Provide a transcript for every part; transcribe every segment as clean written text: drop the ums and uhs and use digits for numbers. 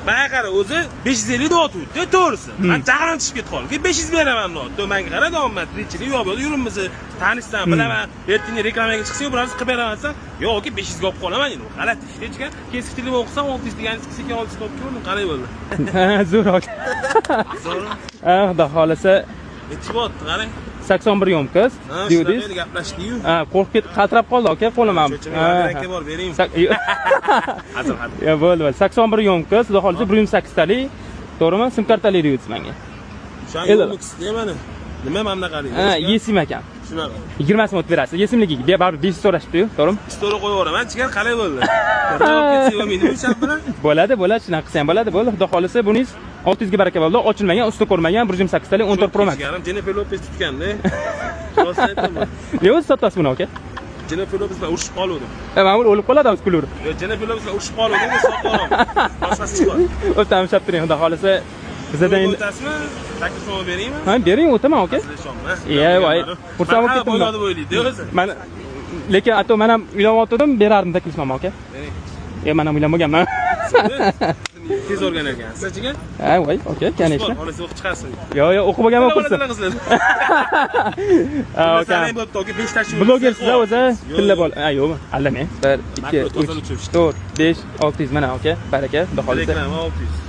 Manga qara, o'zi 550 deyotgandi, to'g'risi. Man jahlim chiqib ketib qoldi. 500 beraman deyapti. Manga qara, deyapman, tirikchilik yo'q, yo'q, yuribmiz. Tanishsan, bilaman. Ertaga reklamaga chiqsa, bir narsa qilib beraman desam, yo'q, aka, 500 ga olib qolaman endi. G'alati ishda chiqar. Keyin telefon qilsam, 600 degan sekin 600 ga olib keldim, qalay bo'ldi? Ha, zo'r, aka. Zo'rmi? Ha, xudo xohlasa. Nechi bo'lyapti, qarang. 81 ёмкость Ha, deyodingiz. shunaqa gaplashdik-yu. Ha, qo'rqib ketib, qaltirab qoldi, aka, qo'lim ham. Cho'chimay, aka, bor bering. Hazil, hazil. Ya, bo'ldi, bo'ldi. 81 ёмкость, xudo xohlasa, 128 talik, to'g'rimi? Sim kartali deyapsiz menga. O'sha Elo. yo'q, mana. Nima mana bunaqalik? Ha, eSIM ekan. Shunaqa. 20 so'm o'tib berasiz. eSIMligiga baribir 500 so'rashibdi-yu, to'g'rimi? Story qo'yib yuboraman, jigar, qalay bo'ldi? Olib ketsak bo'lmaydimi o'sha bilan? Bo'ladi, bo'ladi, shunaqa qilsa ham bo'ladi, bo'ldi. Xudo xohlasa, buningiz 600 ga baraka bo'ldi. Ochilmagan, usti ko'rmagan, 128 talik 14 Pro Max. Jigarim, Jennifer Lopez tutganda. Rost aytaman. Ne o'zi sotasiz buni, aka? Jennifer Lopez bilan urushib qoluvdim. E, mana bu o'lib qoladi hozir kulaverib. Yo, Jennifer Lopez bilan urushib qoluvdim, sotib yuboraman. Boshqasi chiqadi. O'tamiz, ushlab turing, xudo xohlasa. Bizdan endi O'tasizmi? Taklif beraymi? Ha, bering, o'taman, aka. Ishonma. Iya, voy, xursand bo'lib ketdim. Bo'ladi, o'ylaydi o'zi. Man lekin ato men ham uylanayotgandim, berardim taklifnoma, aka. Bering. E, men ham uylanmaganman. Tez o'rganar ekansiz, jigar. Ha, voy, aka, конечно. Xohlasa o'qib chiqarsiz. Yo'q, yo'q, o'qib olganman kursni. Qizlar. Ha, aka. Bo'pti, aka, 5 tashi. Blogersiz o'zi, tilla bol. Ha, yo'qmi? Aldamang. 1 2 Makro to'sal 3 uchirishdi. 4 5 600 mana, aka. Baraka, xudo xohlasa. Reklama 600.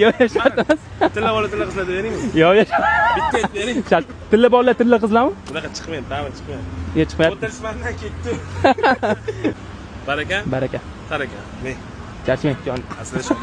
Yo'q, yo'q, shart emas. Tilla bola, tilla qizlar beringmi? Yo'q, yo'q. Bitta aytib bering. Shart. Tilla bolalar, tilla qizlarmi? Bunaqa chiqmaydi, baribir chiqmaydi. Yo'q, chiqmayapti. O'tirishmandan ketdi. Baraka, Baraka. taraka. Men Charchamang, jon. aslida shu.